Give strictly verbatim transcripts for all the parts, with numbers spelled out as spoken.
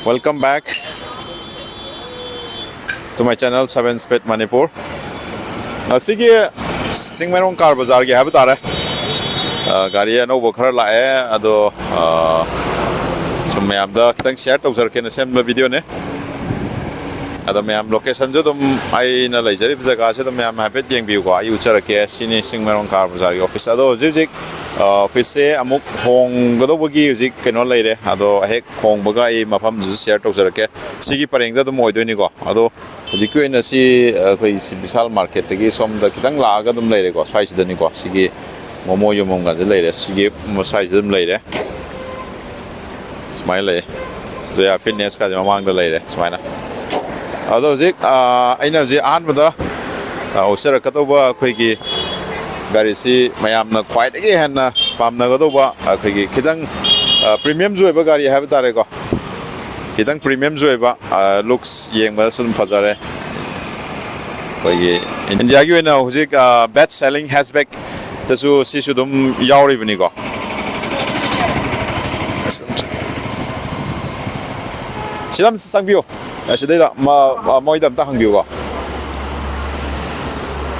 Welcome back to my channel, Seven Speed Manipur. ꯑꯁꯤꯒꯤ Chingmeirong car ꯕꯖꯥꯔꯒꯤ ꯍꯥꯏꯕ ꯇꯥꯔꯦ, ꯑ, ꯒꯥꯔꯤ ꯑꯅꯧꯕ ꯈꯔ ꯂꯥꯛꯑꯦ꯫ ꯑꯗꯣ, ꯑ, ꯁꯨꯝ ꯃꯌꯥꯝꯗ ꯈꯤꯇꯪ ꯁꯤꯌꯔ ꯇꯧꯖꯔꯛꯀꯦꯅ ꯁꯦꯝꯕ ꯚꯤꯗꯤꯑꯣꯅꯦ꯫ ꯑꯗꯣ ꯃꯌꯥꯝ, ꯂꯣꯀꯦꯁꯟꯁꯨ ꯑꯗꯨꯝ ꯑꯩꯅ ꯂꯩꯖꯔꯤꯕ ꯖꯒꯥꯁꯦ ꯑꯗꯨꯝ ꯃꯌꯥꯝ ꯍꯥꯏꯐꯦꯠ ꯌꯦꯡꯕꯤꯌꯨꯀꯣ꯫ ꯑꯩ ꯎꯠꯆꯔꯛꯀꯦ꯫ ꯁꯤꯅꯤ ꯆꯤꯡꯃꯩꯔꯣꯡ ꯀꯥꯔ ꯕꯖꯥꯔꯒꯤ ꯑꯣꯐꯤꯁ꯫ ꯑꯗꯣ ꯍꯧꯖꯤꯛ ꯍꯧꯖꯤꯛ, ꯑ, ꯑꯣꯐꯤꯁꯁꯦ ꯑꯃꯨꯛ ꯍꯣꯡꯒꯗꯧꯕꯒꯤ ꯍꯧꯖꯤꯛ ꯀꯩꯅꯣ ꯂꯩꯔꯦ꯫ ꯑꯗꯣ ꯍꯦꯛ ꯍꯣꯡꯕꯒ ꯑꯩ ꯃꯐꯝꯗꯨꯁꯨ ꯁꯤꯌꯔ ꯇꯧꯖꯔꯛꯀꯦ꯫ ꯁꯤꯒꯤ ꯄꯔꯦꯡꯗ ꯑꯗꯨꯝ ꯑꯣꯏꯗꯣꯏꯅꯤꯀꯣ꯫ ꯑꯗꯣ ꯍꯧꯖꯤꯛꯀꯤ ꯑꯣꯏꯅ ꯁꯤ, ꯑ, ꯑꯩꯈꯣꯏ ꯁꯤ ꯕꯤꯁꯥꯜ ꯃꯥꯔꯀꯦꯠꯇꯒꯤ ꯁꯣꯝꯗ ꯈꯤꯇꯪ ꯂꯥꯛꯑꯒ ꯑꯗꯨꯝ ꯂꯩꯔꯦꯀꯣ꯫ ꯁ꯭ꯋꯥꯏꯁꯤꯗꯅꯤꯀꯣ꯫ ꯁꯤꯒꯤ ꯃꯣꯃꯣ ꯌꯣꯟꯐꯝꯒꯁꯦ ꯂꯩꯔꯦ꯫ ꯁꯤꯒꯤ ꯁ꯭ꯋꯥꯏꯁꯤꯗ ꯑꯗꯨꯝ ꯂꯩꯔꯦ꯫ ꯁꯨꯃꯥꯏꯅ ꯂꯩ꯫ ꯖꯣꯌꯥ ꯐꯤꯠꯅꯦꯁꯀꯁꯦ ꯃꯃꯥꯡꯗ ꯂꯩꯔꯦ ꯁꯨꯃꯥꯏꯅ꯫ ꯑꯗꯣ ꯍꯧꯖꯤꯛ, ꯑ, ꯑꯩꯅ ꯍꯧꯖꯤꯛ ꯑꯍꯥꯟꯕꯗ, ꯑ, ꯎꯠꯆꯔꯛꯀꯗꯧꯕ ꯑꯩꯈꯣꯏꯒꯤ ꯒꯥꯔꯤꯁꯤ ꯃꯌꯥꯝꯅ ꯈ꯭ꯋꯥꯏꯗꯒꯤ ꯍꯦꯟꯅ ꯄꯥꯝꯅꯒꯗꯧꯕ ꯑꯩꯈꯣꯏꯒꯤ ꯈꯤꯇꯪ, ꯑ, ꯄ꯭ꯔꯤꯃꯤꯌꯝꯁꯨ ꯑꯣꯏꯕ ꯒꯥꯔꯤ ꯍꯥꯏꯕ ꯇꯥꯔꯦꯀꯣ꯫ ꯈꯤꯇꯪ ꯄ꯭ꯔꯤꯃꯤꯌꯝꯁꯨ ꯑꯣꯏꯕ, ꯑ, ꯂꯨꯛꯁ ꯌꯦꯡꯕꯗꯁꯨ ꯑꯗꯨꯝ ꯐꯖꯔꯦ꯫ ꯑꯩꯈꯣꯏꯒꯤ ꯏꯟꯗꯤꯌꯥꯒꯤ ꯑꯣꯏꯅ ꯍꯧꯖꯤꯛ, ꯑ, ꯕꯦꯁ ꯁꯦꯂꯤꯡ ꯍꯦꯆꯕꯦꯛꯇꯁꯨ ꯁꯤꯁꯨ ꯑꯗꯨꯝ ꯌꯥꯎꯔꯤꯕꯅꯤꯀꯣ꯫ ꯁꯤꯗ ꯑꯝ ꯆꯪꯕꯤꯌꯨ꯫ ꯑ, ꯁꯤꯗꯩꯗ ꯃ-, ꯑ, ꯃꯣꯏꯗ ꯑꯝꯇ ꯍꯪꯕꯤꯌꯨꯀꯣ꯫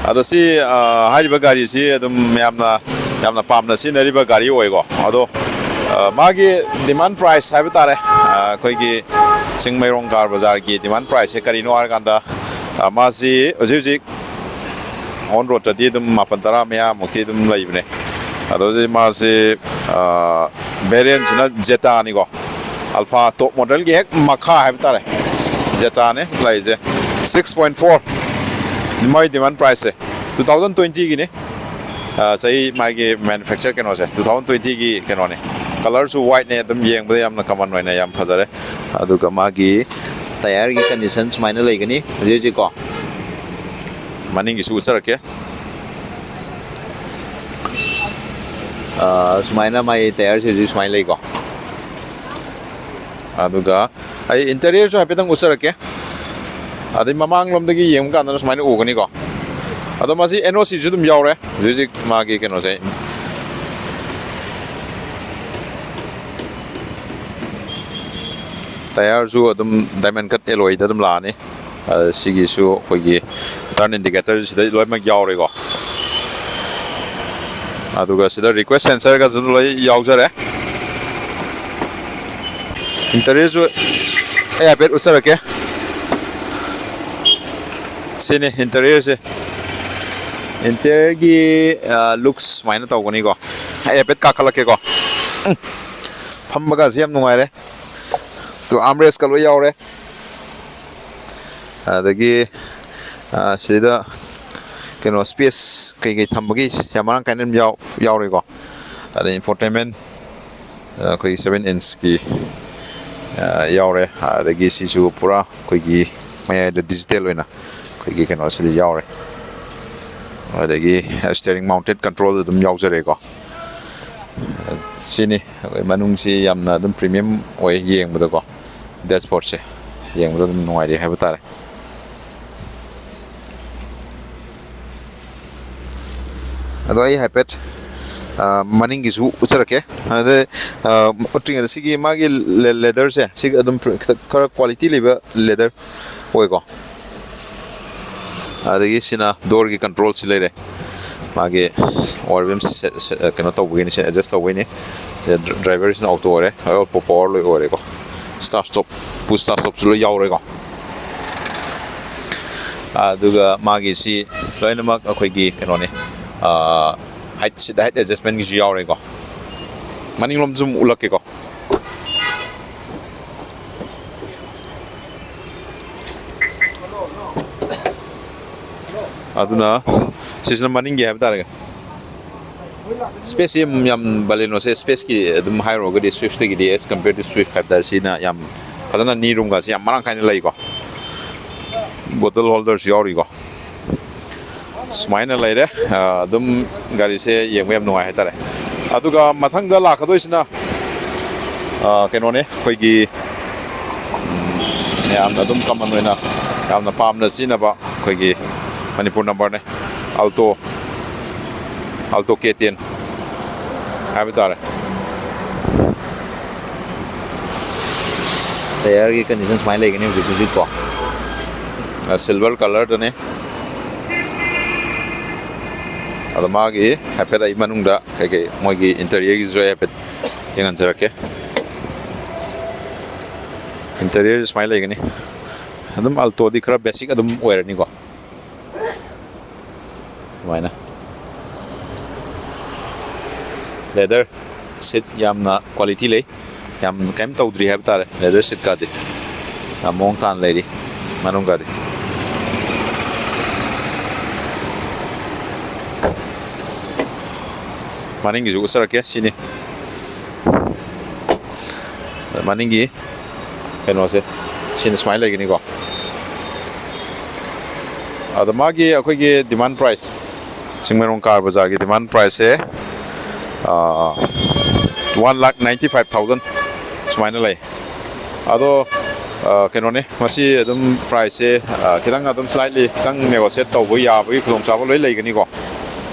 ꯑꯗꯣ ꯁꯤ, ꯑ, ꯍꯥꯏꯔꯤꯕ ꯒꯥꯔꯤꯁꯤ ꯑꯗꯨꯝ ꯃꯌꯥꯝꯅ, ꯌꯥꯝꯅ ꯄꯥꯝꯅ ꯁꯤꯖꯤꯟꯅꯔꯤꯕ ꯒꯥꯔꯤ ꯑꯣꯏꯀꯣ꯫ ꯑꯗꯣ, ꯑ, ꯃꯥꯒꯤ ꯗꯤꯃꯥꯟ ꯄ꯭ꯔꯥꯏꯁ ꯍꯥꯏꯕ ꯇꯥꯔꯦ, ꯑ, ꯑꯩꯈꯣꯏꯒꯤ ꯆꯤꯡꯃꯩꯔꯣꯡ ꯀꯥꯔ ꯕꯖꯥꯔꯒꯤ ꯗꯤꯃꯥꯟ ꯄ꯭ꯔꯥꯏꯁꯁꯦ ꯀꯔꯤꯅꯣ ꯍꯥꯏꯔꯀꯥꯟꯗ, ꯑ, ꯃꯥꯁꯤ ꯍꯧꯖꯤꯛ ꯍꯧꯖꯤꯛ ꯑꯣꯟ ꯔꯣꯗꯇꯗꯤ ꯑꯗꯨꯝ ꯃꯥꯄꯟ ꯇꯔꯥ ꯃꯌꯥꯃꯨꯛꯇꯤ ꯑꯗꯨꯝ ꯂꯩꯕꯅꯦ꯫ ꯑꯗꯣ ꯍꯧꯖꯤꯛ ꯃꯥꯁꯤ, ꯑ, ꯚꯦꯔꯤꯌꯟꯁꯤꯅ ꯖꯦꯇꯥꯅꯤꯀꯣ꯫ ꯑꯜꯐꯥ ꯇꯣꯞ ꯃꯣꯗꯦꯜꯒꯤ ꯍꯦꯛ ꯃꯈꯥ ꯍꯥꯏꯕ ꯇꯥꯔꯦ, ꯖꯦꯇꯥꯅꯦ ꯂꯩꯔꯤꯁꯦ꯫ Six point four ꯃꯣꯏ ꯗꯤꯃꯥꯟ ꯄ꯭ꯔꯥꯏꯁꯁꯦ꯫ Two thousand twenty Guinea. ꯑ, ꯆꯍꯤ ꯃꯥꯒꯤ ꯃꯦꯅꯨꯐꯦꯛꯆꯔ ꯀꯩꯅꯣꯁꯦ two thousand twenty ꯒꯤ ꯀꯩꯅꯣꯅꯦ꯫ ꯀꯂꯔꯁꯨ ꯋꯥꯏꯠꯅꯦ, ꯑꯗꯨꯝ ꯌꯦꯡꯕꯗ ꯌꯥꯝꯅ ꯀꯃꯟ ꯑꯣꯏꯅ ꯌꯥꯝ ꯐꯖꯔꯦ꯫ ꯑꯗꯨꯒ ꯃꯥꯒꯤ ꯇꯥꯌꯔꯒꯤ ꯀꯟꯗꯤꯁꯟ ꯁꯨꯃꯥꯏꯅ ꯂꯩꯒꯅꯤ ꯍꯧꯖꯤꯛ ꯍꯧꯖꯤꯛꯀꯣ꯫ ꯃꯅꯤꯡꯒꯤꯁꯨ ꯎꯠꯆꯔꯛꯀꯦ꯫ ꯑ, ꯁꯨꯃꯥꯏꯅ ꯃꯥꯒꯤ ꯇꯥꯌꯔꯁꯦ ꯍꯧꯖꯤꯛ ꯁꯨꯃꯥꯏꯅ ꯂꯩꯀꯣ꯫ ꯑꯗꯨꯒ ꯑꯩ ꯏꯟꯇꯔꯤꯌꯔꯁꯨ ꯍꯥꯏꯐꯦꯠꯇꯪ ꯎꯠꯆꯔꯛꯀꯦ꯫ ꯑꯗꯩ ꯃꯃꯥꯡꯂꯣꯝꯗꯒꯤ ꯌꯦꯡꯕ ꯀꯥꯟꯗꯅ ꯁꯨꯃꯥꯏꯅ ꯎꯒꯅꯤꯀꯣ꯫ ꯑꯗꯣ ꯃꯁꯤ ꯑꯦꯟ ꯑꯣ ꯁꯤꯁꯨ ꯑꯗꯨꯝ ꯌꯥꯎꯔꯦ ꯍꯧꯖꯤꯛ ꯍꯧꯖꯤꯛ ꯃꯥꯒꯤ ꯀꯩꯅꯣꯁꯦ꯫ ꯇꯌꯥꯔꯁꯨ ꯑꯗꯨꯝ diamond cut alloyꯗ ꯑꯗꯨꯝ ꯂꯥꯛꯑꯅꯤ꯫ ꯑ, ꯁꯤꯒꯤꯁꯨ ꯑꯩꯈꯣꯏꯒꯤ turn indicator ꯁꯤꯗ ꯂꯣꯏꯅꯃꯛ ꯌꯥꯎꯔꯦꯀꯣ꯫ ꯑꯗꯨꯒ ꯁꯤꯗ request sensorꯒꯁꯨ ꯂꯣꯏ ꯌꯥꯎꯖꯔꯦ꯫ Interiorꯁꯨ ꯑꯩ ꯍꯥꯏꯐꯦꯠ ꯎꯠꯆꯔꯛꯀꯦ꯫ ꯁꯤꯅꯤ interiorꯁꯦ꯫ Interiorꯒꯤ, ꯑ, looks ꯁꯨꯃꯥꯏꯅ ꯇꯧꯒꯅꯤꯀꯣ꯫ ꯑꯩ ꯍꯥꯏꯐꯦꯠ ꯀꯥꯈꯠꯂꯛꯀꯦꯀꯣ꯫ ꯎꯝ꯫ ꯐꯝꯕꯒꯁꯦ ꯌꯥꯝ ꯅꯨꯡꯉꯥꯏꯔꯦ꯫ ꯇꯨ, armrestꯀ ꯂꯣꯏ ꯌꯥꯎꯔꯦ꯫ ꯑꯗꯒꯤ, ꯑ, ꯁꯤꯗ ꯀꯩꯅꯣ space ꯀꯩꯀꯩ ꯊꯝꯕꯒꯤ ꯌꯥꯝ ꯃꯔꯥꯡ ꯀꯥꯏꯅ ꯑꯗꯨꯝ ꯌꯥꯎ-, ꯌꯥꯎꯔꯦꯀꯣ꯫ ꯑꯗꯩ infotainment, ꯑ, ꯑꯩꯈꯣꯏꯒꯤ seven inchꯀꯤ, ꯑ, ꯌꯥꯎꯔꯦ꯫ ꯑꯗꯒꯤ ꯁꯤꯁꯨ ꯄꯨꯔꯥ ꯑꯩꯈꯣꯏꯒꯤ ꯃꯌꯥꯏꯗ digital ꯑꯣꯏꯅ ꯑꯩꯈꯣꯏꯒꯤ ꯀꯩꯅꯣꯁꯤꯗ ꯌꯥꯎꯔꯦ꯫ ꯑꯗꯒꯤ steering mounted control ꯑꯗꯨꯝ ꯌꯥꯎꯖꯔꯦꯀꯣ꯫ ꯁꯤꯅꯤ ꯑꯩꯈꯣꯏ ꯃꯅꯨꯡꯁꯤ ꯌꯥꯝꯅ ꯑꯗꯨꯝ premium ꯑꯣꯏ ꯌꯦꯡꯕꯗꯀꯣ꯫ Dashboardꯁꯦ ꯌꯦꯡꯕꯗ ꯑꯗꯨꯝ ꯅꯨꯡꯉꯥꯏꯔꯦ ꯍꯥꯏꯕ ꯇꯥꯔꯦ꯫ ꯑꯗꯣ ꯑꯩ ꯍꯥꯏꯐꯦꯠ, ꯑ, ꯃꯅꯤꯡꯒꯤꯁꯨ ꯎꯠꯆꯔꯛꯀꯦ꯫ ꯑꯗ, ꯑ, ꯎꯠꯇ꯭ꯔꯤꯉꯩꯗ ꯁꯤꯒꯤ ꯃꯥꯒꯤ le-, leatherꯁꯦ ꯁꯤꯒ ꯑꯗꯨꯝ ꯈꯤꯇꯪ ꯈꯔ quality ꯂꯩꯕ leather ꯑꯣꯏꯀꯣ꯫ ꯑꯗꯒꯤ ꯁꯤꯅ doorꯒꯤ controlꯁꯤ ꯂꯩꯔꯦ꯫ ꯃꯥꯒꯤ ꯑꯣꯏꯜ ꯔꯤꯝ ꯁꯦ-, ꯁꯦ-, ꯀꯩꯅꯣ ꯇꯧꯕꯒꯤꯅꯤ, ꯁꯤ adjust ꯇꯧꯕꯒꯤꯅꯤ꯫ ꯗ꯭ꯔꯥꯏꯚꯔꯁꯤꯅ auto ꯑꯣꯏꯔꯦ, ꯑꯣꯜ ꯄꯣ-, power ꯂꯣꯏ ꯑꯣꯏꯔꯦꯀꯣ꯫ Start stop, push start stopꯁꯨ ꯂꯣꯏ ꯌꯥꯎꯔꯦꯀꯣ꯫ ꯑꯗꯨꯒ ꯃꯥꯒꯤ ꯁꯤ ꯂꯣꯏꯅꯃꯛ ꯑꯩꯈꯣꯏꯒꯤ ꯀꯩꯅꯣꯅꯤ, ꯑꯥ, height, ꯁꯤꯗ height adjustmentꯒꯤꯁꯨ ꯌꯥꯎꯔꯦꯀꯣ꯫ ꯃꯅꯤꯡꯂꯣꯝꯁꯨ ꯑꯃꯨꯛ ꯎꯠꯂꯛꯀꯦꯀꯣ꯫ ꯑꯗꯨꯅ ꯁꯤꯁꯤꯅ ꯃꯅꯤꯡꯒꯤ ꯍꯥꯏꯕ ꯇꯥꯔꯦ꯫ Spaceꯁꯤ ꯌꯥꯝ, ꯌꯥꯝ Balenoꯁꯦ spaceꯀꯤ ꯑꯗꯨꯝ ꯍꯥꯏꯔꯨꯔꯒꯗꯤ Swiftꯇꯒꯤꯗꯤ, as compare to Swift ꯍꯥꯏꯕ ꯇꯥꯔꯦ, ꯁꯤꯅ ꯌꯥꯝ ꯐꯖꯅ, knee roomꯒꯁꯦ ꯌꯥꯝ ꯃꯔꯥꯡ ꯀꯥꯏꯅ ꯂꯩꯀꯣ꯫ Bottle holderꯁꯨ ꯌꯥꯎꯔꯤꯀꯣ꯫ ꯁꯨꯃꯥꯏꯅ ꯂꯩꯔꯦ꯫ ꯑ, ꯑꯗꯨꯝ ꯒꯥꯔꯤꯁꯦ ꯌꯦꯡꯕ ꯌꯥꯝ ꯅꯨꯡꯉꯥꯏ ꯍꯥꯏꯇꯥꯔꯦ꯫ ꯑꯗꯨꯒ ꯃꯊꯪꯗ ꯂꯥꯛꯀꯗꯣꯏꯁꯤꯅ, ꯑ, ꯀꯩꯅꯣꯅꯦ, ꯑꯩꯈꯣꯏꯒꯤ, ꯎꯝ, ꯌꯥꯝꯅ ꯑꯗꯨꯝ common ꯑꯣꯏꯅ ꯌꯥꯝꯅ ꯄꯥꯝꯅ ꯁꯤꯖꯤꯟꯅꯕ ꯑꯩꯈꯣꯏꯒꯤ Manipur numberꯅꯦ, Alto, Alto K ten ꯍꯥꯏꯕ ꯇꯥꯔꯦ꯫ ꯇꯌꯥꯔꯒꯤ ꯀꯟꯗꯤꯁꯟ ꯁꯨꯃꯥꯏꯅ ꯂꯩꯒꯅꯤ ꯍꯧꯖꯤꯛ ꯍꯧꯖꯤꯛꯀꯣ꯫ ꯁꯤꯜꯚꯔ ꯀꯂꯔꯗꯅꯦ꯫ ꯑꯗꯣ ꯃꯥꯒꯤ ꯍꯥꯏꯐꯦꯠ ꯑꯩ ꯃꯅꯨꯡꯗ ꯀꯩꯀꯩ ꯃꯣꯏꯒꯤ ꯏꯟꯇꯔꯤꯌꯔꯒꯤꯁꯨ ꯑꯩ ꯍꯥꯏꯐꯦꯠ ꯌꯦꯡꯍꯟꯖꯔꯛꯀꯦ꯫ ꯏꯟꯇꯔꯤꯌꯔ ꯁꯨꯃꯥꯏꯅ ꯂꯩꯒꯅꯤ꯫ ꯑꯗꯨꯝ ꯑꯜꯇꯣꯗꯤ ꯈꯔ ꯕꯦꯁꯤꯛ ꯑꯗꯨꯝ ꯑꯣꯏꯔꯅꯤꯀꯣ꯫ ꯁꯨꯃꯥꯏꯅ ꯂꯦꯗꯔ ꯁꯤꯠ ꯌꯥꯝꯅ ꯀ꯭ꯋꯥꯂꯤꯇꯤ ꯂꯩ꯫ ꯌꯥꯝ ꯀꯩꯝ ꯇꯧꯗ꯭ꯔꯤ ꯍꯥꯏꯕ ꯇꯥꯔꯦ ꯂꯦꯗꯔ ꯁꯤꯠꯀꯥꯗꯤ꯫ ꯌꯥꯝ ꯃꯑꯣꯡ ꯇꯥꯅ ꯂꯩꯔꯤ ꯃꯅꯨꯡꯒꯗꯤ꯫ ꯃꯅꯤꯡꯒꯤꯁꯨ ꯎꯠꯆꯔꯛꯀꯦ꯫ ꯁꯤꯅꯤ ꯃꯅꯤꯡꯒꯤ ꯀꯩꯅꯣꯁꯦ꯫ ꯁꯤꯅ ꯁꯨꯃꯥꯏꯅ ꯂꯩꯒꯅꯤꯀꯣ꯫ ꯑꯗꯣ ꯃꯥꯒꯤ ꯑꯩꯈꯣꯏꯒꯤ ꯗꯤꯃꯥꯟ ꯄ꯭ꯔꯥꯏꯁ, ꯆꯤꯡꯃꯩꯔꯣꯡ ꯀꯥꯔ ꯕꯖꯥꯔꯒꯤ ꯗꯤꯃꯥꯟ ꯄ꯭ꯔꯥꯏꯁꯁꯦ, ꯑꯥ, one lakh ninety five thousand ꯁꯨꯃꯥꯏꯅ ꯂꯩ꯫ ꯑꯗꯣ, ꯑꯥ, ꯀꯩꯅꯣꯅꯦ, ꯃꯁꯤ ꯑꯗꯨꯝ ꯄ꯭ꯔꯥꯏꯁꯁꯦ, ꯑꯥ, ꯈꯤꯇꯪ ꯑꯗꯨꯝ ꯁ꯭ꯂꯥꯏꯠꯂꯤ ꯈꯤꯇꯪ ꯅꯦꯒꯣꯁꯤꯌꯦꯠ ꯇꯧꯕ ꯌꯥꯕꯒꯤ ꯈꯨꯗꯣꯡꯆꯥꯕ ꯂꯣꯏ ꯂꯩꯒꯅꯤꯀꯣ꯫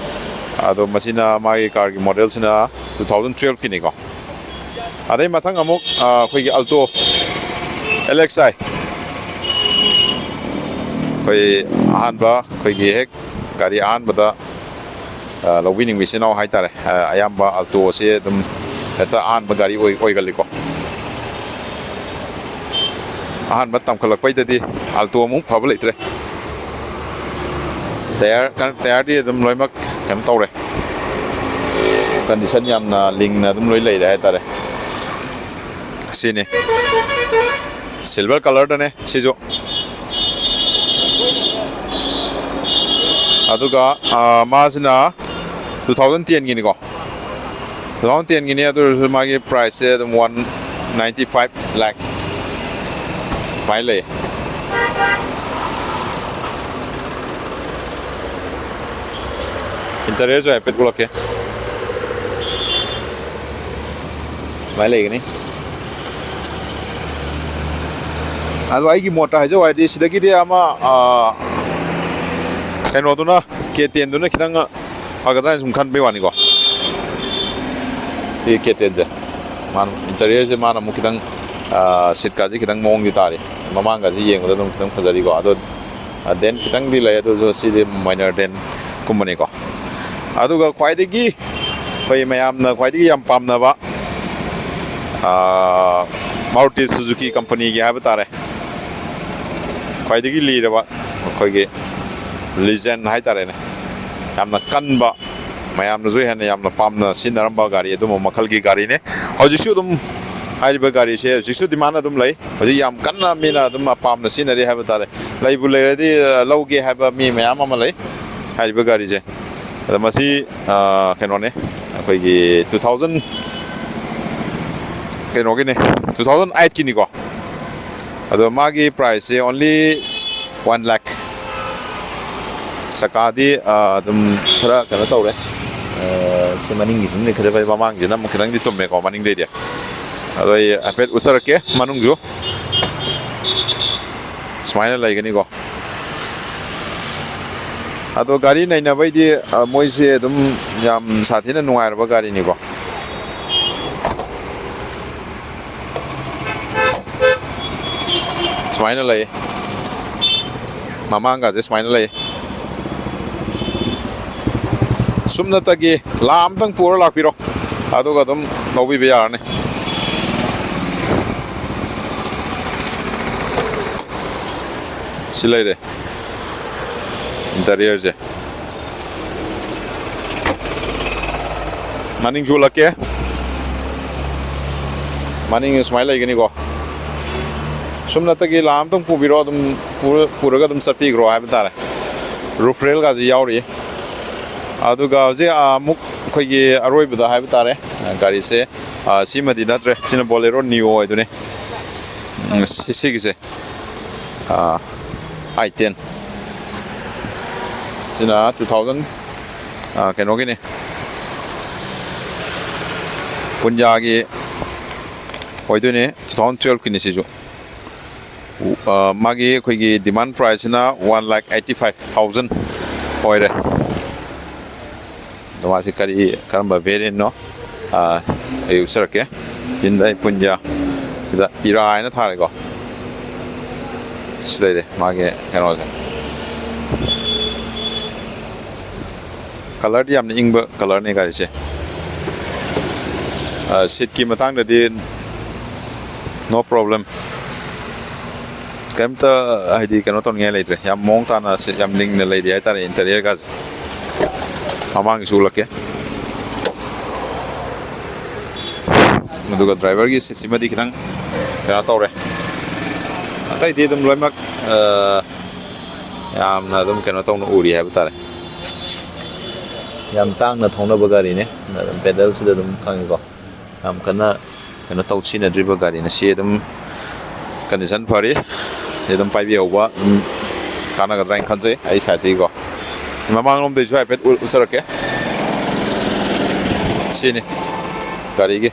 ꯑꯗꯣ ꯃꯁꯤꯅ ꯃꯥꯒꯤ ꯀꯥꯔꯒꯤ ꯃꯣꯗꯦꯜꯁꯤꯅ two thousand twelve ꯀꯤꯅꯤꯀꯣ꯫ ꯑꯗꯩ ꯃꯊꯪ ꯑꯃꯨꯛ, ꯑꯥ, ꯑꯩꯈꯣꯏꯒꯤ ꯑꯜꯇꯣ ꯑꯦꯜ ꯑꯦꯛꯁ ꯑꯥꯏ, ꯑꯩꯈꯣꯏ ꯑꯍꯥꯟꯕ, ꯑꯩꯈꯣꯏꯒꯤ ꯍꯦꯛ ꯒꯥꯔꯤ ꯑꯍꯥꯟꯕꯗ, ꯑꯥ, ꯂꯧꯕꯤꯅꯤꯡꯕ ꯏꯆꯤꯟ ꯏꯅꯥꯎ ꯍꯥꯏꯇꯥꯔꯦ, ꯑꯥ, ꯑꯌꯥꯝꯕ ꯑꯜꯇꯣꯁꯦ ꯑꯗꯨꯝ ꯍꯦꯛꯇ ꯑꯍꯥꯟꯕ ꯒꯥꯔꯤ ꯑꯣꯏ-, ꯑꯣꯏꯒꯜꯂꯤꯀꯣ꯫ ꯑꯍꯥꯟꯕ ꯇꯝꯈꯠꯂꯛꯄꯩꯗꯗꯤ ꯑꯜꯇꯣ ꯑꯃꯨꯛ ꯐꯕ ꯂꯩꯇ꯭ꯔꯦ꯫ ꯇꯌꯥꯔ, ꯇꯌꯥꯔꯗꯤ ꯑꯗꯨꯝ ꯂꯣꯏꯅꯃꯛ ꯀꯩꯅꯣ ꯇꯧꯔꯦ, ꯀꯟꯗꯤꯁꯟ ꯌꯥꯝꯅ ꯂꯤꯡꯅ ꯑꯗꯨꯝ ꯂꯣꯏ ꯂꯩꯔꯦ ꯍꯥꯏꯇꯥꯔꯦ꯫ ꯁꯤꯅꯤ, ꯁꯤꯜꯚꯔ ꯀꯂꯔꯗꯅꯦ ꯁꯤꯁꯨ꯫ ꯑꯗꯨꯒ, ꯑꯥ, ꯃꯥꯁꯤꯅ two thousand ten ꯒꯤꯅꯤꯀꯣ꯫ Two thousand ten Guinea, ꯑꯗꯨ ꯑꯣꯏꯔꯁꯨ ꯃꯥꯒꯤ ꯄ꯭ꯔꯥꯏꯁꯁꯦ ꯑꯗꯨꯝ one ninety five lakh ꯁꯨꯃꯥꯏꯅ ꯂꯩ꯫ ꯏꯟꯇꯔꯤꯌꯔꯁꯨ ꯍꯥꯏꯐꯦꯠ ꯎꯠꯂꯛꯀꯦ꯫ ꯁꯨꯃꯥꯏꯅ ꯂꯩꯒꯅꯤ꯫ ꯑꯗꯣ ꯑꯩꯒꯤ ꯃꯣꯠꯇ ꯍꯥꯏꯖꯧ ꯍꯥꯏꯔꯗꯤ, ꯁꯤꯗꯒꯤꯗꯤ ꯑꯃ, ꯑꯥ, ꯀꯩꯅꯣꯗꯨꯅ, ꯀꯦ ꯇꯦꯟꯗꯨꯅ ꯈꯤꯇꯪ ꯐꯒꯗ꯭ꯔꯥ ꯍꯥꯏꯅ ꯁꯨꯝ ꯈꯟꯕꯩ ꯋꯥꯅꯤꯀꯣ꯫ ꯁꯤ ꯀꯦ ꯇꯦꯟꯁꯦ, ꯃꯥꯅ, ꯏꯟꯇꯔꯤꯌꯔꯁꯦ ꯃꯥꯅ ꯑꯃꯨꯛ ꯈꯤꯇꯪ ꯁꯤꯠꯀꯥꯁꯦ ꯈꯤꯇꯪ ꯃꯑꯣꯡꯗꯤ ꯇꯥꯔꯤ꯫ ꯃꯃꯥꯡꯒꯁꯦ ꯌꯦꯡꯕꯗ ꯑꯗꯨꯝ ꯈꯤꯇꯪ ꯐꯖꯔꯤꯀꯣ꯫ ꯑꯗꯣ ꯗꯦꯟ ꯈꯤꯇꯪꯗꯤ ꯂꯩ, ꯑꯗꯨꯁꯨ ꯁꯤꯗꯤ ꯃꯥꯏꯅꯔ ꯗꯦꯟꯒꯨꯝꯕꯅꯤꯀꯣ꯫ ꯑꯗꯨꯒ ꯈ꯭ꯋꯥꯏꯗꯒꯤ ꯑꯩꯈꯣꯏ ꯃꯌꯥꯝꯅ ꯈ꯭ꯋꯥꯏꯗꯒꯤ ꯌꯥꯝ ꯄꯥꯝꯅꯕ ꯃꯥꯔꯨꯇꯤ ꯁꯨꯖꯨꯀꯤ ꯀꯝꯄꯅꯤꯒꯤ ꯍꯥꯏꯕ ꯇꯥꯔꯦ, ꯈ꯭ꯋꯥꯏꯗꯒꯤ ꯂꯤꯔꯕ ꯑꯩꯈꯣꯏꯒꯤ ꯂꯤꯖꯦꯟ ꯍꯥꯏ ꯇꯥꯔꯦꯅꯦ, ꯌꯥꯝꯅ ꯀꯟꯕ, ꯃꯌꯥꯝꯅꯁꯨ ꯍꯦꯟꯅ ꯌꯥꯝꯅ ꯄꯥꯝꯅ ꯁꯤꯖꯤꯟꯅꯔꯝꯕ ꯒꯥꯔꯤ, ꯑꯗꯨꯝꯕ ꯃꯈꯜꯒꯤ ꯒꯥꯔꯤꯅꯦ꯫ ꯍꯧꯖꯤꯛꯁꯨ ꯑꯗꯨꯝ ꯍꯥꯏꯔꯤꯕ ꯒꯥꯔꯤꯁꯦ ꯍꯧꯖꯤꯛꯁꯨ ꯗꯤꯃꯥꯟ ꯑꯗꯨꯝ ꯂꯩ꯫ ꯍꯧꯖꯤꯛ ꯌꯥꯝ ꯀꯟꯅ ꯃꯤꯅ ꯑꯗꯨꯝ ꯄꯥꯝꯅ ꯁꯤꯖꯤꯟꯅꯔꯤ ꯍꯥꯏꯕ ꯇꯥꯔꯦ꯫ ꯂꯩꯕꯨ ꯂꯩꯔꯗꯤ, ꯑ, ꯂꯧꯒꯦ ꯍꯥꯏꯕ ꯃꯤ ꯃꯌꯥꯝ ꯑꯃ ꯂꯩ ꯍꯥꯏꯔꯤꯕ ꯒꯥꯔꯤꯁꯦ꯫ ꯑꯗꯣ ꯃꯁꯤ, ꯑ, ꯀꯩꯅꯣꯅꯦ, ꯑꯩꯈꯣꯏꯒꯤ two thousand, ꯀꯩꯅꯣꯒꯤꯅꯦ, two thousand eight ꯀꯤꯅꯤꯀꯣ꯫ ꯑꯗꯣ ꯃꯥꯒꯤ price ꯁꯦ only one lakh꯫ ꯆꯀꯥꯗꯤ, ꯑ, ꯑꯗꯨꯝ ꯈꯔ ꯀꯩꯅꯣ ꯇꯧꯔꯦ꯫ ꯑ, ꯁꯤ ꯃꯅꯤꯡꯒꯤꯗꯨꯅ ꯈꯔ ꯐꯩ, ꯃꯃꯥꯡꯁꯤꯅ ꯑꯃꯨꯛ ꯈꯤꯇꯪꯗꯤ ꯇꯨꯝꯃꯦꯀꯣ, ꯃꯅꯤꯡꯗꯩꯗꯤ꯫ ꯑꯗꯣ ꯑꯩ ꯍꯥꯏꯐꯦꯠ ꯎꯠꯆꯔꯛꯀꯦ ꯃꯅꯨꯡꯁꯨ꯫ ꯁꯨꯃꯥꯏꯅ ꯂꯩꯒꯅꯤꯀꯣ꯫ ꯑꯗꯣ ꯒꯥꯔꯤ ꯅꯩꯅꯕꯩꯗꯤ, ꯑ, ꯃꯣꯏꯁꯦ ꯑꯗꯨꯝ ꯌꯥꯝ ꯁꯥꯊꯤꯅ ꯅꯨꯡꯉꯥꯏꯔꯕ ꯒꯥꯔꯤꯅꯤꯀꯣ꯫ ꯁꯨꯃꯥꯏꯅ ꯂꯩ꯫ ꯃꯃꯥꯡꯒꯁꯦ ꯁꯨꯃꯥꯏꯅ ꯂꯩ꯫ ꯁꯨꯞꯅꯇꯒꯤ ꯂꯥ ꯑꯝꯇꯪ ꯄꯨꯔ ꯂꯥꯛꯄꯤꯔꯣ, ꯑꯗꯨꯒ ꯑꯗꯨꯝ ꯂꯧꯕꯤꯕ ꯌꯥꯔꯅꯤ꯫ ꯁꯤ ꯂꯩꯔꯦ interior ꯁꯦ꯫ ꯃꯅꯤꯡꯁꯨ ꯎꯠꯂꯛꯀꯦ꯫ ꯃꯅꯤꯡ ꯁꯨꯃꯥꯏꯅ ꯂꯩꯒꯅꯤꯀꯣ꯫ ꯁꯨꯞꯅꯇꯒꯤ ꯂꯥ ꯑꯝꯇꯪ ꯄꯨꯕꯤꯔꯣ, ꯑꯗꯨꯝ ꯄꯨꯔ-, ꯄꯨꯔꯒ ꯑꯗꯨꯝ ꯆꯠꯄꯤꯈ꯭ꯔꯣ ꯍꯥꯏꯕ ꯇꯥꯔꯦ꯫ Roof rail ꯒꯁꯤ ꯌꯥꯎꯔꯤ꯫ ꯑꯗꯨꯒ ꯍꯧꯖꯤꯛ, ꯑ, ꯑꯃꯨꯛ ꯑꯩꯈꯣꯏꯒꯤ ꯑꯔꯣꯏꯕꯗ ꯍꯥꯏꯕ ꯇꯥꯔꯦ, ꯑ, ꯒꯥꯔꯤꯁꯦ, ꯑ, ꯁꯤꯃꯗꯤ ꯅꯠꯇ꯭ꯔꯦ, ꯁꯤꯅ Bolero Neo ꯑꯣꯏꯗꯣꯏꯅꯤ꯫ ꯎꯝ, ꯁꯤ-, ꯁꯤꯒꯤꯁꯦ, ꯑ, i ten꯫ ꯁꯤꯅ two thousand, ꯑ, ꯀꯩꯅꯣꯒꯤꯅꯤ, ꯄꯨꯟꯖꯥꯒꯤ ꯑꯣꯏꯗꯣꯏꯅꯦ, two thousand twelve ꯀꯤꯅꯤ ꯁꯤꯁꯨ꯫ ꯑ, ꯃꯥꯒꯤ ꯑꯩꯈꯣꯏꯒꯤ demand price ꯁꯤꯅ one lakh eighty five thousand ꯑꯣꯏꯔꯦ꯫ ꯑꯗꯣ ꯃꯥꯁꯤ ꯀꯔꯤ, ꯀꯔꯝꯕ variant ꯅꯣ, ꯑ, ꯑꯩ ꯎꯠꯆꯔꯛꯀꯦ꯫ Hyundai Punja ꯏꯔꯥ ꯍꯥꯏꯅ ꯊꯥꯔꯦꯀꯣ꯫ ꯁꯤ ꯂꯩꯔꯦ ꯃꯥꯒꯤ ꯀꯩꯅꯣꯁꯦ꯫ ꯀꯂꯔꯗꯤ ꯌꯥꯝꯅ ꯏꯪꯕ ꯀꯂꯔꯅꯦ ꯒꯥꯔꯤꯁꯦ꯫ ꯁꯤꯠꯀꯤ ꯃꯇꯥꯡꯗꯗꯤ no problem, ꯀꯩꯝꯇ ꯍꯥꯏꯗꯤ ꯀꯩꯅꯣ ꯇꯧꯅꯤꯡꯉꯥꯏ ꯂꯩꯇ꯭ꯔꯦ꯫ ꯌꯥꯝ ꯃꯑꯣꯡ ꯇꯥꯅ ꯁꯤꯠ ꯌꯥꯝ ꯂꯤꯡꯅ ꯂꯩꯔꯤ ꯍꯥꯏꯇꯥꯔꯦ ꯏꯟꯇꯔꯤꯌꯔꯒꯁꯦ꯫ ꯃꯃꯥꯡꯒꯤꯁꯨ ꯎꯠꯂꯛꯀꯦ꯫ ꯑꯗꯨꯒ ꯗ꯭ꯔꯥꯏꯚꯔꯒꯤ ꯁꯤꯠꯁꯤꯃꯗꯤ ꯈꯤꯇꯪ ꯀꯩꯅꯣ ꯇꯧꯔꯦ꯫ ꯑꯇꯩꯗꯤ ꯑꯗꯨꯝ ꯂꯣꯏꯅꯃꯛ ꯌꯥꯝꯅ ꯑꯗꯨꯝ ꯀꯩꯅꯣ ꯇꯧꯅ ꯎꯔꯤ ꯍꯥꯏꯕ ꯇꯥꯔꯦ꯫ ꯌꯥꯝ ꯇꯥꯡꯅ ꯊꯧꯅꯕ ꯒꯥꯔꯤꯅꯦ꯫ ꯑꯗꯨꯝ ꯄꯦꯗꯜꯁꯤꯗ ꯑꯗꯨꯝ ꯈꯪꯉꯤꯀꯣ꯫ ꯌꯥꯝ ꯀꯟꯅ ꯀꯩꯅꯣ ꯇꯧ ꯁꯤꯖꯤꯟꯅꯗ꯭ꯔꯤꯕ ꯒꯥꯔꯤꯅꯤ꯫ ꯁꯤ ꯑꯗꯨꯝ ꯀꯟꯗꯤꯁꯟ ꯐꯔꯤ꯫ ꯁꯤ ꯑꯗꯨꯝ ꯄꯥꯏꯕꯤꯍꯧꯕ ꯑꯗꯨꯝ ꯀꯥꯟꯅꯒꯗ꯭ꯔꯥ ꯍꯥꯏꯅ ꯈꯟꯖꯩ ꯑꯩ ꯁꯥꯏꯠꯇꯒꯤꯀꯣ꯫ ꯃꯃꯥꯡꯂꯣꯝꯗꯩꯁꯨ ꯍꯥꯏꯐꯦꯠ ꯎ-, ꯎꯠꯆꯔꯛꯀꯦ꯫ ꯁꯤꯅꯤ ꯒꯥꯔꯤꯒꯤ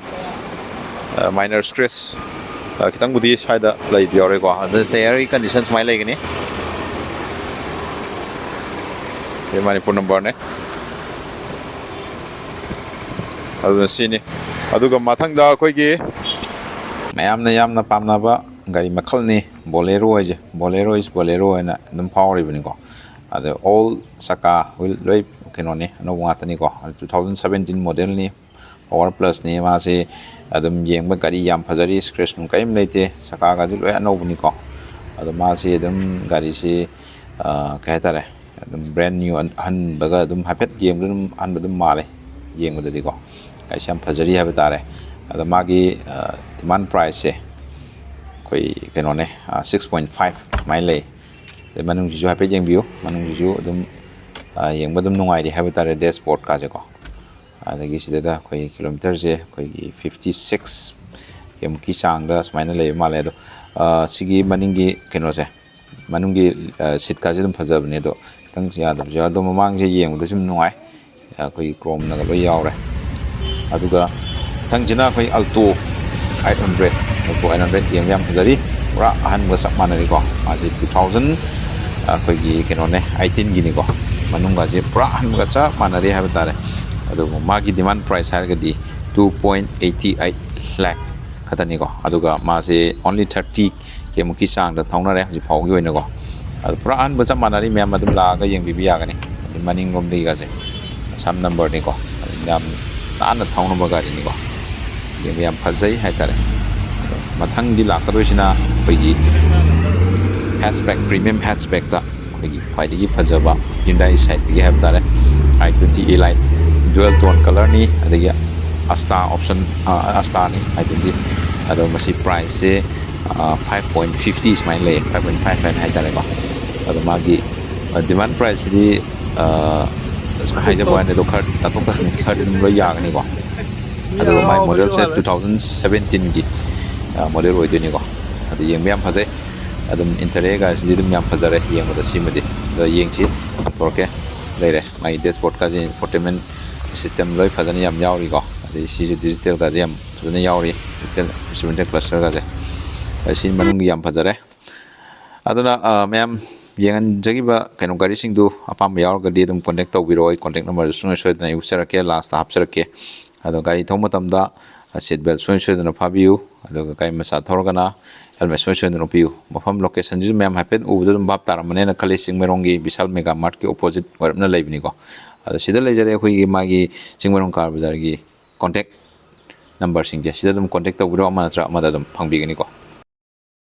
ꯃꯥꯏꯅꯔ ꯁ꯭ꯀ꯭ꯔꯦꯆ ꯈꯤꯇꯪꯕꯨꯗꯤ ꯁ꯭ꯋꯥꯏꯗ ꯂꯩꯕ ꯌꯥꯎꯔꯦꯀꯣ꯫ ꯑꯗꯨ ꯇꯌꯔꯒꯤ ꯀꯟꯗꯤꯁꯟ ꯁꯨꯃꯥꯏꯅ ꯂꯩꯒꯅꯤ꯫ ꯁꯤ ꯃꯅꯤꯄꯨꯔ ꯅꯝꯕꯔꯅꯦ꯫ ꯑꯗꯨꯅ ꯁꯤꯅꯤ꯫ ꯑꯗꯨꯒ ꯃꯊꯪꯗ ꯑꯩꯈꯣꯏꯒꯤ ꯃꯌꯥꯝꯅ ꯌꯥꯝꯅ ꯄꯥꯝꯅꯕ ꯒꯥꯔꯤ ꯃꯈꯜꯅꯤ ꯕꯣꯂꯦꯔꯣ ꯍꯥꯏꯁꯦ꯫ ꯕꯣꯂꯦꯔꯣ is ꯕꯣꯂꯦꯔꯣ ꯍꯥꯏꯅ ꯑꯗꯨꯝ ꯐꯥꯎꯔꯤꯕꯅꯤꯀꯣ꯫ ꯑꯗ ꯑꯣꯜ ꯆꯀꯥ ꯋꯤꯜ ꯂꯣꯏ ꯀꯩꯅꯣꯅꯤ, ꯑꯅꯧꯕ ꯉꯥꯛꯇꯅꯤꯀꯣ꯫ ꯇꯨ ꯊꯥꯎꯖꯟ ꯁꯕꯦꯟꯇꯤꯟ ꯃꯣꯗꯦꯜꯅꯤ, ꯄꯋꯥꯔ ꯄ꯭ꯂꯁꯅꯤ꯫ ꯃꯥꯁꯤ ꯑꯗꯨꯝ ꯌꯦꯡꯕ ꯒꯥꯔꯤ ꯌꯥꯝ ꯐꯖꯔꯤ, ꯁ꯭ꯀ꯭ꯔꯦꯆ ꯅꯨꯡ ꯀꯔꯤꯝ ꯂꯩꯇꯦ, ꯆꯀꯥꯒꯁꯤ ꯂꯣꯏ ꯑꯅꯧꯕꯅꯤꯀꯣ꯫ ꯑꯗꯣ ꯃꯥꯁꯤ ꯑꯗꯨꯝ ꯒꯥꯔꯤꯁꯤ, ꯑ, ꯀꯩ ꯍꯥꯏꯇꯥꯔꯦ, ꯑꯗꯨꯝ ꯕ꯭ꯔꯦꯟ ꯅ꯭ꯌꯨ ꯑꯍꯟꯕꯒ ꯑꯗꯨꯝ ꯍꯥꯏꯐꯦꯠ ꯌꯦꯡꯕꯗ ꯑꯗꯨꯝ ꯑꯍꯟꯕ ꯑꯗꯨꯝ ꯃꯥꯜꯂꯦ ꯌꯦꯡꯕꯗꯗꯤꯀꯣ꯫ ꯒꯥꯔꯤꯁꯦ ꯌꯥꯝ ꯐꯖꯔꯤ ꯍꯥꯏꯕ ꯇꯥꯔꯦ꯫ ꯑꯗꯣ ꯃꯥꯒꯤ, ꯑ, ꯗꯤꯃꯥꯟ ꯄ꯭ꯔꯥꯏꯁꯁꯦ ꯑꯩꯈꯣꯏ ꯀꯩꯅꯣꯅꯦ, ꯑ, ꯁꯤꯛꯁ ꯄꯣꯏꯟ ꯐꯥꯏꯚ ꯁꯨꯃꯥꯏꯅ ꯂꯩ꯫ ꯑꯗꯩ ꯃꯅꯨꯡꯁꯤꯁꯨ ꯍꯥꯏꯐꯦꯠ ꯌꯦꯡꯕꯤꯌꯨ꯫ ꯃꯅꯨꯡꯁꯤꯁꯨ ꯑꯗꯨꯝ, ꯑ, ꯌꯦꯡꯕ ꯑꯗꯨꯝ ꯅꯨꯡꯉꯥꯏꯔꯤ ꯍꯥꯏꯕ ꯇꯥꯔꯦ, ꯗꯦꯁꯕꯣꯔꯗꯀꯥꯁꯦꯀꯣ꯫ ꯑꯗꯒꯤ ꯁꯤꯗꯩꯗ ꯑꯩꯈꯣꯏꯒꯤ ꯀꯤꯂꯣꯃꯤꯇꯔꯁꯦ ꯑꯩꯈꯣꯏꯒꯤ ꯐꯤꯐꯇꯤ ꯁꯤꯛꯁ ꯃꯨꯛꯀꯤ ꯆꯥꯡꯗ ꯁꯨꯃꯥꯏꯅ ꯂꯩꯕ ꯃꯥꯜꯂꯦ꯫ ꯑꯗꯣ, ꯑ, ꯁꯤꯒꯤ ꯃꯅꯤꯡꯒꯤ ꯀꯩꯅꯣꯁꯦ, ꯃꯅꯨꯡꯒꯤ, ꯑ, ꯁꯤꯠꯀꯥꯁꯦ ꯑꯗꯨꯝ ꯐꯖꯕꯅꯦ, ꯑꯗꯣ ꯈꯤꯇꯪ ꯌꯥꯗꯕꯁꯨ ꯌꯥꯎꯔꯦ꯫ ꯑꯗꯣ ꯃꯃꯥꯡꯁꯦ ꯌꯦꯡꯕꯗꯁꯨ ꯑꯗꯨꯝ ꯅꯨꯡꯉꯥꯏ꯫ ꯑꯩꯈꯣꯏꯒꯤ ꯀ꯭ꯔꯣꯝꯅꯒ ꯂꯣꯏ ꯌꯥꯎꯔꯦ꯫ ꯑꯗꯨꯒ ꯃꯊꯪꯁꯤꯅ ꯑꯩꯈꯣꯏ Alto eight hundred, Alto eight hundred ꯌꯦꯡꯕ ꯌꯥꯝ ꯐꯖꯔꯤ, ꯄꯨꯔꯥ ꯑꯍꯟꯕꯒ ꯆꯞ ꯃꯥꯟꯅꯔꯤꯀꯣ꯫ ꯃꯥꯁꯤ ꯇꯨ ꯊꯥꯎꯖꯟ ꯑꯩꯈꯣꯏꯒꯤ ꯀꯩꯅꯣꯅꯦ, ꯑꯩꯠꯇꯤꯟꯒꯤꯅꯤꯀꯣ꯫ ꯃꯅꯨꯡꯒꯁꯦ ꯄꯨꯔꯥ ꯑꯍꯟꯕꯒ ꯆꯞ ꯃꯥꯟꯅꯔꯤ ꯍꯥꯏꯕ ꯇꯥꯔꯦ꯫ ꯑꯗꯨꯕꯨ ꯃꯥꯒꯤ ꯗꯤꯃꯥꯟ ꯄ꯭ꯔꯥꯏꯁ ꯍꯥꯏꯔꯒꯗꯤ two point eight eight lakh ꯈꯛꯇꯅꯤꯀꯣ꯫ ꯑꯗꯨꯒ ꯃꯥꯁꯦ only thirty K ꯃꯨꯛꯀꯤ ꯆꯥꯡꯗ ꯊꯧꯅꯔꯦ ꯍꯧꯖꯤꯛ ꯐꯥꯎꯒꯤ ꯑꯣꯏꯅꯀꯣ꯫ ꯑꯗꯨ ꯄꯨꯔꯥ ꯑꯍꯟꯕ ꯆꯞ ꯃꯥꯟꯅꯔꯤ, ꯃꯌꯥꯝ ꯑꯗꯨꯝ ꯂꯥꯛꯑꯒ ꯌꯦꯡꯕꯤꯕ ꯌꯥꯒꯅꯤ꯫ ꯑꯗꯩ ꯃꯅꯤꯡꯂꯣꯝꯗꯒꯤꯒꯁꯦ ꯑꯁꯥꯝ number ꯅꯤꯀꯣ꯫ ꯑꯗꯨꯝ ꯌꯥꯝ ꯇꯥꯟꯅ ꯊꯧꯅꯕ ꯒꯥꯔꯤꯅꯤꯀꯣ꯫ ꯌꯦꯡꯕ ꯌꯥꯝ ꯐꯖꯩ ꯍꯥꯏꯇꯥꯔꯦ꯫ ꯑꯗꯣ ꯃꯊꯪꯗꯤ ꯂꯥꯛꯀꯗꯣꯏꯁꯤꯅ ꯑꯩꯈꯣꯏꯒꯤ hatchback, premium hatchback ꯇ ꯑꯩꯈꯣꯏꯒꯤ ꯈ꯭ꯋꯥꯏꯗꯒꯤ ꯐꯖꯕ Hyundai side ꯇꯒꯤ ꯍꯥꯏꯕ ꯇꯥꯔꯦ, i twenty Elite dual tone colour ꯅꯤ, ꯑꯗꯒꯤ Asta option, ꯑ, Asta ꯅꯤ i twenty꯫ ꯑꯗꯣ ꯃꯁꯤ price ꯁꯦ, ꯑ, five point fifty ꯁꯨꯃꯥꯏꯅ ꯂꯩꯌꯦ, five point five ꯍꯥꯏꯅ ꯍꯥꯏꯇꯥꯔꯦꯀꯣ꯫ ꯑꯗꯣ ꯃꯥꯒꯤ, ꯑ, demand price ꯁꯤꯗꯤ, ꯑ, ꯁꯨꯝ ꯍꯥꯏꯖꯕ ꯋꯥꯅꯤ, ꯑꯗꯣ ꯈꯔ ꯇꯥꯊꯣꯛ ꯇꯥꯁꯤꯟ ꯈꯔꯗꯤ ꯑꯗꯨꯝ ꯂꯣꯏ ꯌꯥꯒꯅꯤꯀꯣ꯫ ꯑꯗꯨꯒ ꯃꯥꯏ model ꯁꯦ two thousand seventeen ꯒꯤ, ꯑ, model ꯑꯣꯏꯗꯣꯏꯅꯤꯀꯣ꯫ ꯑꯗꯣ ꯌꯦꯡꯕ ꯌꯥꯝ ꯐꯖꯩ꯫ ꯑꯗꯨꯝ interior ꯒꯥꯁꯤꯗꯤ ꯑꯗꯨꯝ ꯌꯥꯝ ꯐꯖꯔꯦ ꯌꯦꯡꯕꯗ ꯁꯤꯃꯗꯤ꯫ ꯑꯗꯣ ꯌꯦꯡꯁꯤ, ꯍꯥꯡꯗꯣꯔꯛꯀꯦ꯫ ꯂꯩꯔꯦ꯫ ꯃꯥꯒꯤ dashboard ꯀꯥꯁꯦ infotainment system ꯂꯣꯏ ꯐꯖꯅ ꯌꯥꯝ ꯌꯥꯎꯔꯤꯀꯣ꯫ ꯑꯗꯩ ꯁꯤꯁꯨ digital ꯒꯥꯁꯦ ꯌꯥꯝ ꯐꯖꯅ ꯌꯥꯎꯔꯤ꯫ Digital instrumental cluster ꯒꯥꯁꯦ꯫ ꯑꯗꯩ ꯁꯤ ꯃꯅꯨꯡꯒꯤ ꯌꯥꯝ ꯐꯖꯔꯦ꯫ ꯑꯗꯨꯅ, ꯑ, ꯃꯌꯥꯝ ꯌꯦꯡꯍꯟꯖꯈꯤꯕ ꯀꯩꯅꯣ ꯒꯥꯔꯤꯁꯤꯡꯗꯨ ꯑꯄꯥꯝꯕ ꯌꯥꯎꯔꯒꯗꯤ ꯑꯗꯨꯝ contact ꯇꯧꯕꯤꯔꯛꯑꯣ꯫ ꯑꯩ contact number ꯗꯨ ꯁꯨꯡꯁꯣꯏ ꯁꯣꯏꯗꯅ ꯑꯩ ꯎꯠꯆꯔꯛꯀꯦ, last ꯇ ꯍꯥꯞꯆꯔꯛꯀꯦ꯫ ꯑꯗꯣ ꯒꯥꯔꯤ ꯊꯧꯕ ꯃꯇꯝꯗ seat belt ꯁꯨꯡꯁꯣꯏ ꯁꯣꯏꯗꯅ ꯐꯥꯕꯤꯌꯨ꯫ ꯑꯗꯨꯒ ꯒꯥꯔꯤ ꯃꯆꯥ ꯊꯧꯔꯒꯅ helmet ꯁꯨꯡꯁꯣꯏ ꯁꯣꯏꯗꯅ ꯎꯞꯄꯤꯌꯨ꯫ ꯃꯐꯝ location ꯁꯤꯁꯨ ꯃꯌꯥꯝ ꯍꯥꯏꯐꯦꯠ ꯎꯕꯗ ꯑꯗꯨꯝ ꯚꯥꯞ ꯇꯥꯔꯝꯃꯅꯦꯅ ꯈꯜꯂꯤ, ꯆꯤꯡꯃꯩꯔꯣꯡꯒꯤ ꯕꯤꯁꯥꯜ mega mart ꯀꯤ opposite ꯑꯣꯏꯔꯞꯅ ꯂꯩꯕꯅꯤꯀꯣ꯫ ꯑꯗꯣ ꯁꯤꯗ ꯂꯩꯖꯔꯦ ꯑꯩꯈꯣꯏꯒꯤ ꯃꯥꯒꯤ ꯆꯤꯡꯃꯩꯔꯣꯡ car ꯕꯖꯥꯔꯒꯤ contact number ꯁꯤꯡꯁꯦ꯫ ꯁꯤꯗ ꯑꯗꯨꯝ contact ꯇꯧꯕꯤꯔꯣ, ꯑꯃ ꯅꯠꯇ꯭ꯔ ꯑꯃꯗ ꯑꯗꯨꯝ ꯐꯪꯕꯤꯒꯅꯤꯀꯣ꯫